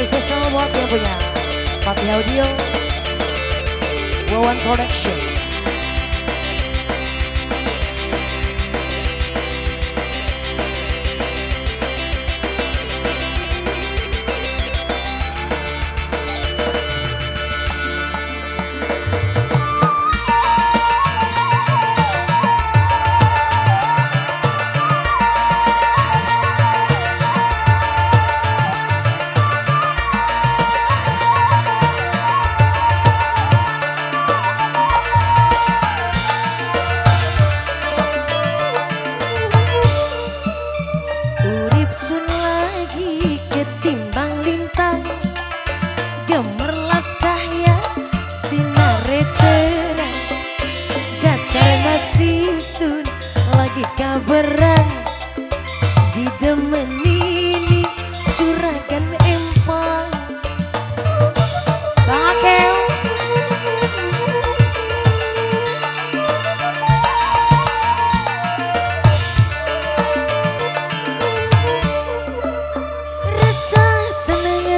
Spesial buat yang punya Fatih Audio, Wawan Production. Lagi ketimbang lintang, gemerlap cahaya sinare terang. Dasar masih sun lagi kabaran, didemenini curagan empang. Bang Akew,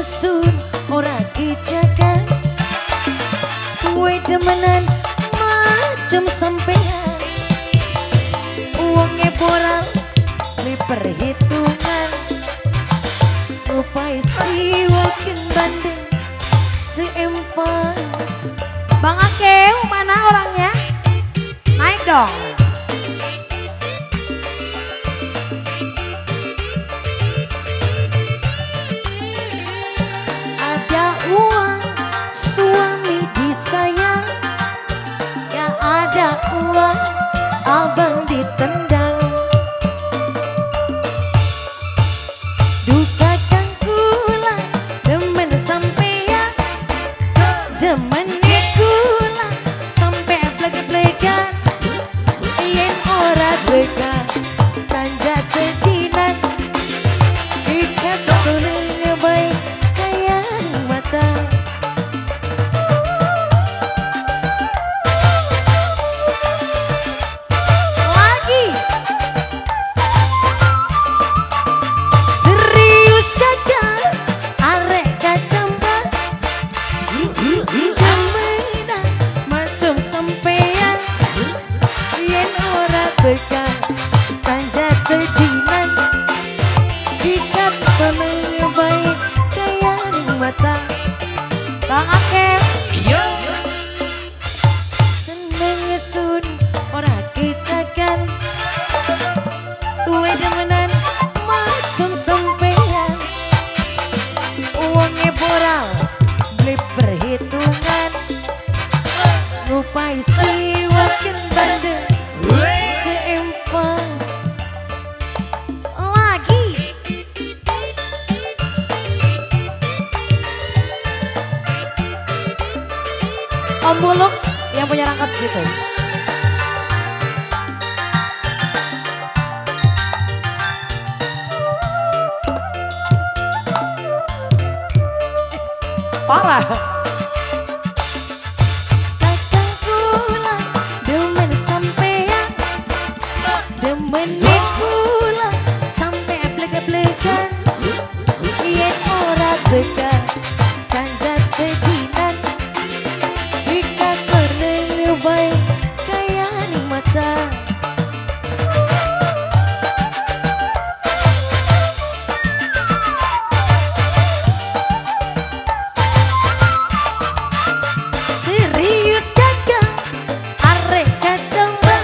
sun ora dijaga, kue demenan macem sampean. Wonge boral li perhitungan, rupai siwakin bandeng seempang. Bang Akew, mana orangnya? Naik dong. Uang suami disayang, gak ada uang abang ditendang. Duka kang kula demen sampeyan, demen kula sampe bleg-blegan. Yen ora teka sanja sedinan, ikat tulung baik kaya mata. Lagi serius kakak arek kacamba, demenan macem sampean. Yen ora teka sanja sedinan, ikat tulung baik kaya mata. Bang Akew, seneng sun ora kejagan, tuwe demenan macem sampean. Wonge boral beli perhitungan, ngupai siwakin bandeng seempang. Lagi Om Buluk yang punya rangkas gitu. Parah. Kakang kula demen sampean, demen kula sampe bleg-blegan. Yen ora teka sanja sedinan, baik kaya ning mata. Serius kakak arek kacamba,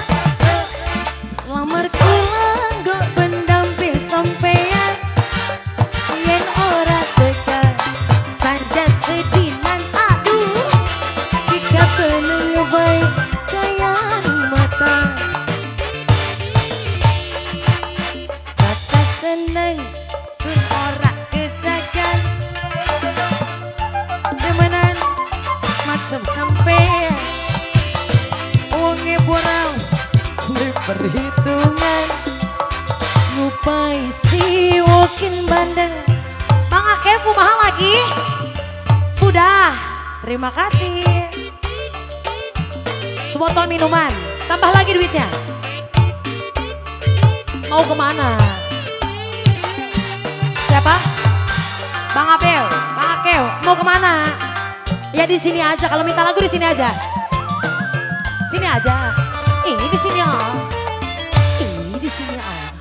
lamar kula nggo pendamping sampean. Yen ora teka sanja sedinan, aduh ikat teneng baik kaya mata. Rasa seneng sun ora kejagan, demenan macem sampean. Wonge boral beli perhitungan, ngupai siwokin bandeng. Bang Akew kumaha lagi? Sudah, terima kasih. Sebotol minuman, tambah lagi duitnya. Mau kemana? Siapa? Bang Abel, Bang Akew. Oke, mau kemana? Ya di sini aja. Kalau minta lagu di sini aja. Sini aja. Ini di sini ah. Ini di sini aja.